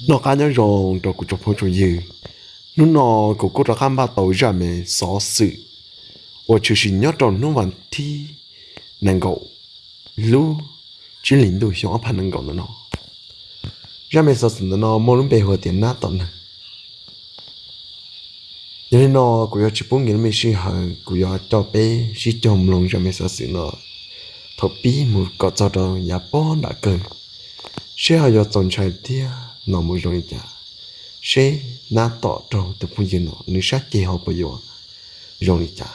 Noj qab nyob zoo rau kuv tsoom phooj tsoom ywg. Hnub no kuv kuj rov qab npaj tau zaj me xov xwm uas tshwm sim nyob rau hnub vas thib nees nkaum lub tsib hlis ntuj xyoo ob phav nees nkaum ntawm no. Zaj me xov xwm ntawm no muaj lub npe hu tias Nab Tom Neeg. Yog li no kuv yuav tsis pub nkim lub me sij hawm, kuv yuav coj peb sib cog mloog zaj me xov xwm no thaum pib mus kom txog rau yav puag nram kawg, seb ho yuav txaus ntshai thiab no mus zoo li cas, seb Nab Tom raug tus phooj ywg no nws sab ceg ho puas yuav zoo li cas.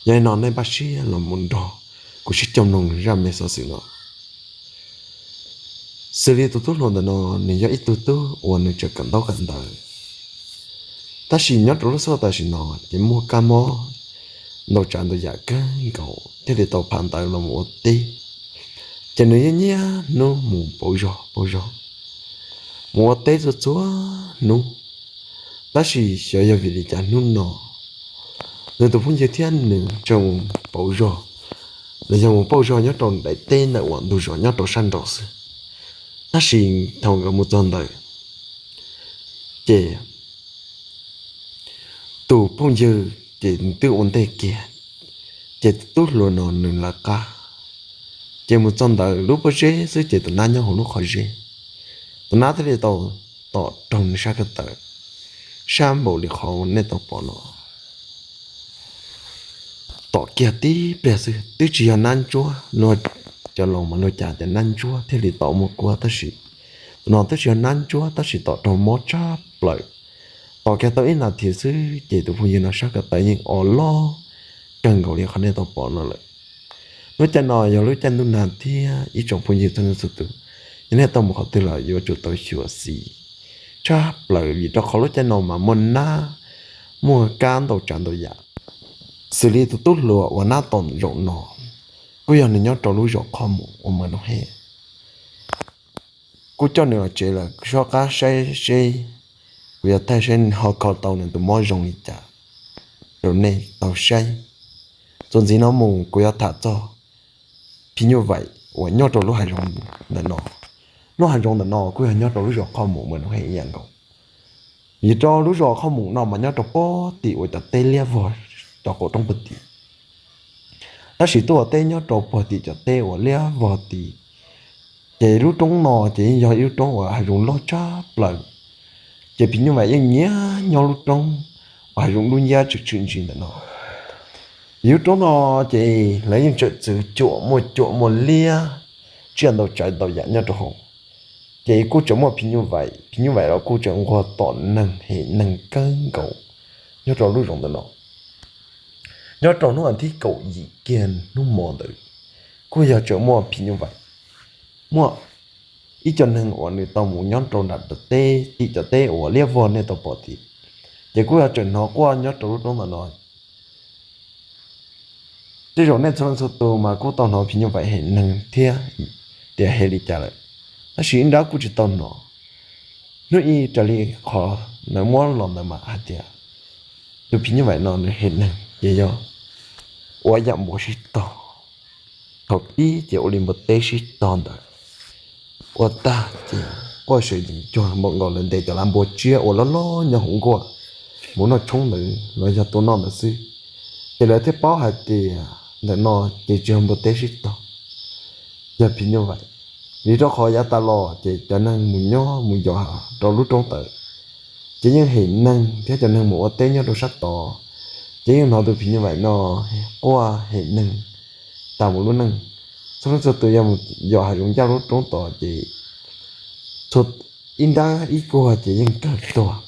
Yog li no nej npaj siab los mus nrog kuv sib cog mloog zaj me xov xwm no. Xws li tus tub hluas ntawm no, nws yog ib tug tub uas nws tseem kawm ntaub kawm ntawv, tab sis nyob rau lub xyoo tam sim no ces muaj kab mob ntau tsav ntau yam kawg nkaus thiaj li tau pham ntawv los mus ua teb. Ces nws yeej niaj hnub mus pauv zog pauv zog, mus ua teb txhua txhua hnub. Tab sis xyov yog vim li cas hnub no nws tus phooj ywg thiab nws tseem mus pauv zog, los yog mus pauv zog nyob rau daim teb ntawm uas ntug zos nyob rau sab nraud xwb. Tab sis thaum nkawd mus txog ntawd, ces tus phooj ywg ces twb ua ntej kiag, ces tus tub hluas no nws lawv qab. Ces mus txog ntawd lub pob zeb xwb ces tus nab nyob hauv lub qhov zeb. Tus nab thiaj li tau tom raug nws sab ko taw, sab npaum li qhov nej tau pom no. Tom kiag tib pliag xwb, twb tsis yog nab ntsuab, luag cov laus mas luag cas tias nab ntsuab thiaj li tom muaj kuab, tab sis tus no twb tsis yog nab ntsuab tab sis tom raug mob tshaj plaws. Tom kiag tau ib nas this xwb ces tus phooj ywg no sab ko taw yeej o loj kawg nkaus li qhov nej tau pom no lawm. Lub caij no yog lub caij ntuj nag thiab ib tsoom phooj ywg txhua leej txhua tus, yog nej tau mus qhov twg los yuav tsum tau xyuam xim tshaj plaws vim rau qhov lub caij no mas muaj nab, muaj kab ntau tsav ntau yam. Xws li tus tub hluas uas nab tom zaum no, kuj yog nws nyob rau lub zos Qhoj Mus uas Mawv Noom Hej. Kuj coj nws los tsev lawm, kuv soj qab saib seb kuv yuav thaij seb ho kho tau nws tus mob zoo li cas rau nej tau saib. Txuas ntxiv no mus kuv yuav tham txog phim nyuj vaim uas nyob rau lub hav zoov ntawm no. Lub hav zoov ntawm no kuj yog nyob rau lub zos Qhoj Mus Mawv Noom Hej ib yam nkaus. Vim rau lub zos Qhoj Mus no mas nyob rau puag tim uas cov teb liab vog rau qaum roob puag tim. Tab sis tuaj ua teb nyob rau puag tim cov teb uas liab vog tid, ces lub roob no ces yeej yog ib lub roob uas hav zoov loj tshaj plaws. Ces phim nyuj vaim yeej nyiam nyob lub roob uas hav zoov dub nciab tshwm tshwm ntsis ntawm no. Vim lub roob no ces lawv yeej tseem txwv cuam, muaj cuam muaj liab, tsiaj ntau tsav ntau yam nyob rau hauv. Ces kuj tseem muaj phim nyuj vaim, phim nyuj vaim los kuj tseem nquag tom neeg hem neeg kawg nkaus nyob rau lub zoov ntawm no. Nyob rau hnub vas thib kaum yim kiag hnub hmo ntawd, kuj yog tseem muaj phim nyuj vaim, muaj ib co neeg uas nws tau mus nyob rau nram teb, tim cov teb uas liab vog nej tau pom tid, ces kuj yog tseem hnov quaj nyob rau lub roob ntawm no. Tej zaum nej txhua leej txhua tus mas kuj tau hnov phim nyuj vaim hem neeg thiab tias hem li cas lawm, tab sis ib nrab kuj tsis tau hnov. Hnub ib raws li qhov lawv muab los ntawd mas hais tias tus phim nyuj vaim no nws hem neeg ces yog ua yam npuav sib tog, thaum pib ces ua li npua teb sib tog ntawd, ua tag ces quaj sev yees cuag npaum nkaus lawv ntes cov lav npua tsiab uas loj loj nyob hauv nkuaj mus noj tshoob ntawd los yog tua noj ntawd xwb. Ces lawv thiaj paub hais tias ntawm no ces tsis yog npua teb sib tog, yog phim nyuj vaim. Vim rau qhov yav tas los ces cov neeg mus nyob mus yos rau lub roob tod ces yeej hem neeg thiab cov neeg mus ua teb nyob rau sab tod ces yeej hnov tus phim nyuj vaim no quaj hem neeg tas mus lub neej. Txhua leej txhua tus yog mus yos hav zoov ncaj lub roob tod ces txhua ib nrab ib kuag ces yeej kawg tuag.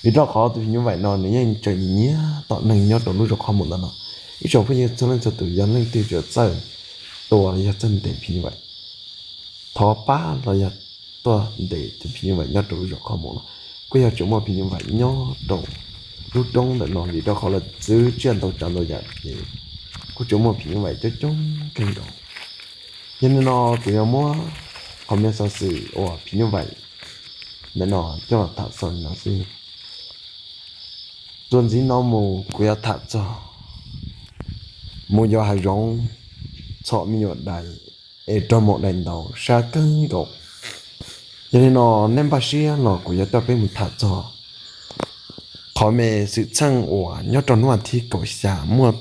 Vim rau qhov tus phim nyuj vaim no nws yeej tseem nyiam tom neeg nyob rau lub zos Qhoj Mus ntawm no. Ib tsoom phooj ywg txhua leej txhua tus yog leej twg tseem txawj tua los yog txawj ntes phim nyuj vaim, thov pab los yog tuaj ntes tus phim nyuj vaim nyob rau lub zos Qhoj Mus no. Kuj yog tseem muaj phim nyuj vaim nyob rau lub roob ntawm no vim rau qhov lawv txwv tsiaj ntau tsav ntau yam ces kuj tseem muaj phim nyuj vaim coob coob kawg nkaus. Yog li no kuv yuav muab qhov me xov xwm uas phim nyuj vaim ntawm no coj los tham xaus li no xwb. Txuas ntxiv no mus kuv yuav tham txog mus yos hav zoov, txhom me nyuam dais es raug maum dais ntaus sab kawg nkaus. Yog li no, nej npaj siab los kuv yuav coj peb mus tham txog qhov me xwm txheej uas nyob rau hnub tim kaum xya muaj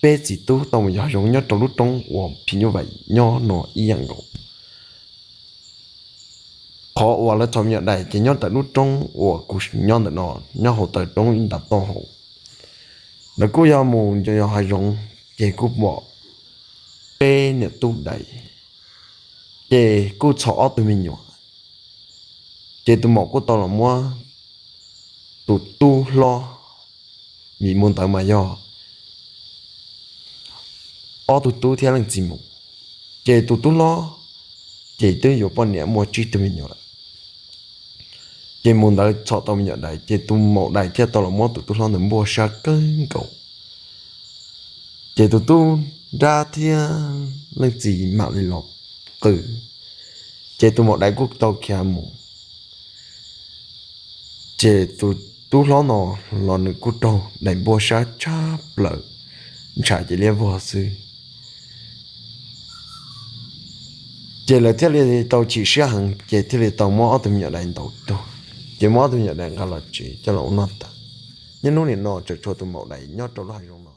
peb txiv tub tau mus yos hav zoov nyob rau lub roob uas phim nyuj vais nyob no ib yam nkaus. Qhov uas lawv txhom me nyuam dais ces nyob ntawm lub roob uas kuv nyob ntawm no, nyob hauv taw roob ib nta toj hauv. Lawv kuj yog mus yos hav zoov, ces kuj pom peb niam tub dais, ces kuj txhom ob tug me nyuam. Ces tus maum kuj tau los muab tus tub hlob, vim mus ntawd mas yog ob tug tub thiab leej txiv mus, ces tus tub hlob ces twb yuav poj niam muaj tsib tug me nyuam lawm. Ces mus ntawd txhom tau me nyuam dais, ces tus maum dais thiaj tau los muab tus tub hlob ntawd npuaj sab kawg nkaus. Ces tus tub nrab thiab leej txiv mam li los qw, ces tus maum dais kuj tau khiav mus. Ces tus tub hlob no los nws kuj raug dais npuaj sab tshaj plaws, ntshav ces liab vog xwb. Ces lawv thiaj li tau chim siab heev, ces thiaj li tau muab ob tug me nyuam dais ntaus tuag, ces muab ob tug me nyuam dais nqa los tsev coj los ua noj tas. Niaj hnub nim no tseem tshuav tus maum dais nyob rau lub hav zoov no.